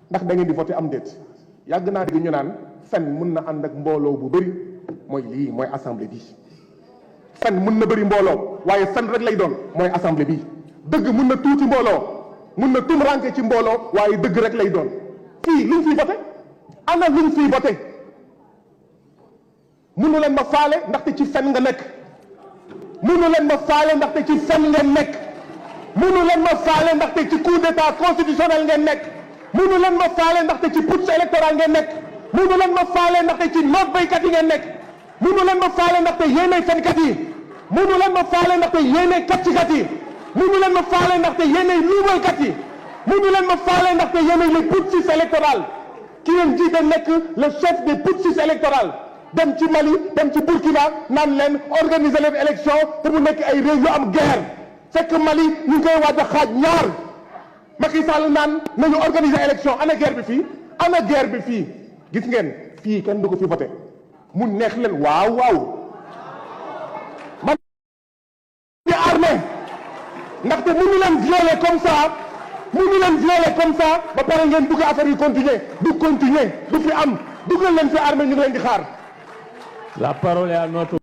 ndax da ngeen di voté am déet yàgg naa dégg ñu naan fen mën na ànd ak mbooloo bu bëri mooy lii mooy assemblée bi fen mën na bëri mbooloo waaye fen rek lay doon mooy assemblée bi dëgg mën na tuuti mbooloo mën na tumranke ci mbooloo waaye dëgg rek lay doon fii luñ fiy voté ana luñ fiy voté mënu leen ma faale ndaxte ci fen nga nekk mënu leen ma faale ndaxte ci fen ngeen nekk mënu leen ma faale ndaxte ci coup d'état constitutionnel ngeen nekk mënu leen ma faale ndaxte ci putsch électoral ngeen nekk mënu leen ma faale ndaxte ci noot baykat yi ngeen nekk mënu leen ma faale ndaxte yéenay fenkat yi mënu leen ma faale ndaxte yéenay kàccikat yi mënu leen ma faale ndaxte yéenay luubalkat yi mënu leen ma faale ndaxte yéenay les putschistes électoraux ki leen jiite nekk le chef des putschistes électoraux dem ci Mali dem ci Burkina naan leen organiser leen élection te mu nekk ay réew yu am guerre fekk Mali ñu ngi koy waaj a xaaj ñaar Macky Sall naan nañu organiser élection ana guerre bi fii ana guerre bi fii gis ngeen fii kenn du ko fi voté mu neex leen waaw waaw man di armée ndaxte mënu leen violer comme ça mënu leen violer comme ça ba pare ngeen bëgg affaire yi continuer du fi am dugal leen fi armée ñu ngi leen di xaar. La parole est à notre